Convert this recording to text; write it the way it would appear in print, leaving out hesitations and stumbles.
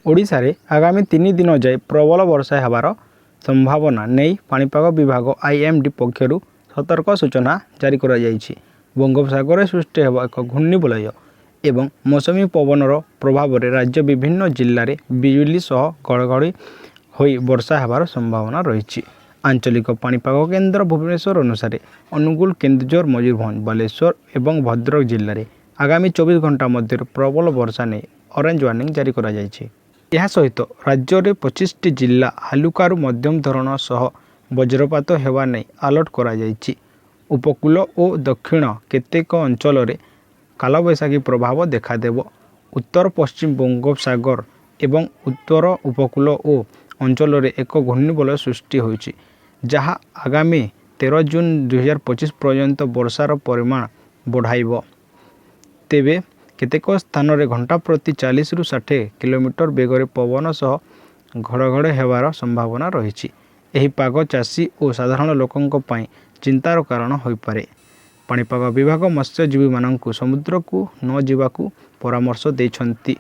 ଓଡ଼ିଶାରେ ଆଗାମୀ 3 ଦିନ ଯାଏ ପ୍ରବଳ ବର୍ଷା ହେବାର ସମ୍ଭାବନା ନେଇ ପାଣିପାଗ ବିଭାଗ ଆଇଏମ୍ଡି ପକ୍ଷରୁ ସତର୍କ ସୂଚନା ଜାରି କରାଯାଇଛି। ବଙ୍ଗୋପସାଗରରେ ସୃଷ୍ଟି ହେବ ଏକ ଘୂର୍ଣ୍ଣିବଳୟ ଏବଂ ମୌସୁମୀ ପବନର ପ୍ରଭାବରେ ରାଜ୍ୟ ବିଭିନ୍ନ ଜିଲ୍ଲାରେ ବିଜୁଳି ସହ ଘଡ଼ଘଡ଼ି ହୋଇ ବର୍ଷା ହେବାର ସମ୍ଭାବନା ରହିଛି। ଆଞ୍ଚଳିକ ପାଣିପାଗ କେନ୍ଦ୍ର ଭୁବନେଶ୍ୱର ଅନୁସାରେ ଅନୁଗୁଳ, କେନ୍ଦୁଝର, ମୟୂରଭଞ୍ଜ, ବାଲେଶ୍ୱର ଏବଂ ଭଦ୍ରକ ଜିଲ୍ଲାରେ ଆଗାମୀ 24 ଘଣ୍ଟା ମଧ୍ୟରେ ପ୍ରବଳ ବର୍ଷା ନେଇ ଅରେଞ୍ଜ ୱାର୍ଣ୍ଣିଂ ଜାରି କରାଯାଇଛି। ଏହା ସହିତ ରାଜ୍ୟରେ 25ଟି ଜିଲ୍ଲା ହାଲୁକାରୁ ମଧ୍ୟମ ଧରଣ ସହ ବଜ୍ରପାତ ହେବା ନେଇ ଆଲର୍ଟ କରାଯାଇଛି। ଉପକୂଳ ଓ ଦକ୍ଷିଣ କେତେକ ଅଞ୍ଚଳରେ କାଳବୈଶାଖୀ ପ୍ରଭାବ ଦେଖାଦେବ। ଉତ୍ତର ପଶ୍ଚିମ ବଙ୍ଗୋପସାଗର ଏବଂ ଉତ୍ତର ଉପକୂଳ ଓ ଅଞ୍ଚଳରେ ଏକ ଘୂର୍ଣ୍ଣିବଳୟ ସୃଷ୍ଟି ହୋଇଛି, ଯାହା ଆଗାମୀ 13 ଜୁନ୍ 2025 ପର୍ଯ୍ୟନ୍ତ ବର୍ଷାର ପରିମାଣ ବଢ଼ାଇବ। ତେବେ କେତେକ ସ୍ଥାନରେ ଘଣ୍ଟା ପ୍ରତି 40ରୁ 60 କିଲୋମିଟର ବେଗରେ ପବନ ସହ ଘଡ଼ଘଡ଼ି ହେବାର ସମ୍ଭାବନା ରହିଛି। ଏହି ପାଗ ଚାଷୀ ଓ ସାଧାରଣ ଲୋକଙ୍କ ପାଇଁ ଚିନ୍ତାର କାରଣ ହୋଇପାରେ। ପାଣିପାଗ ବିଭାଗ ମତ୍ସ୍ୟଜୀବୀମାନଙ୍କୁ ସମୁଦ୍ରକୁ ନ ଯିବାକୁ ପରାମର୍ଶ ଦେଇଛନ୍ତି।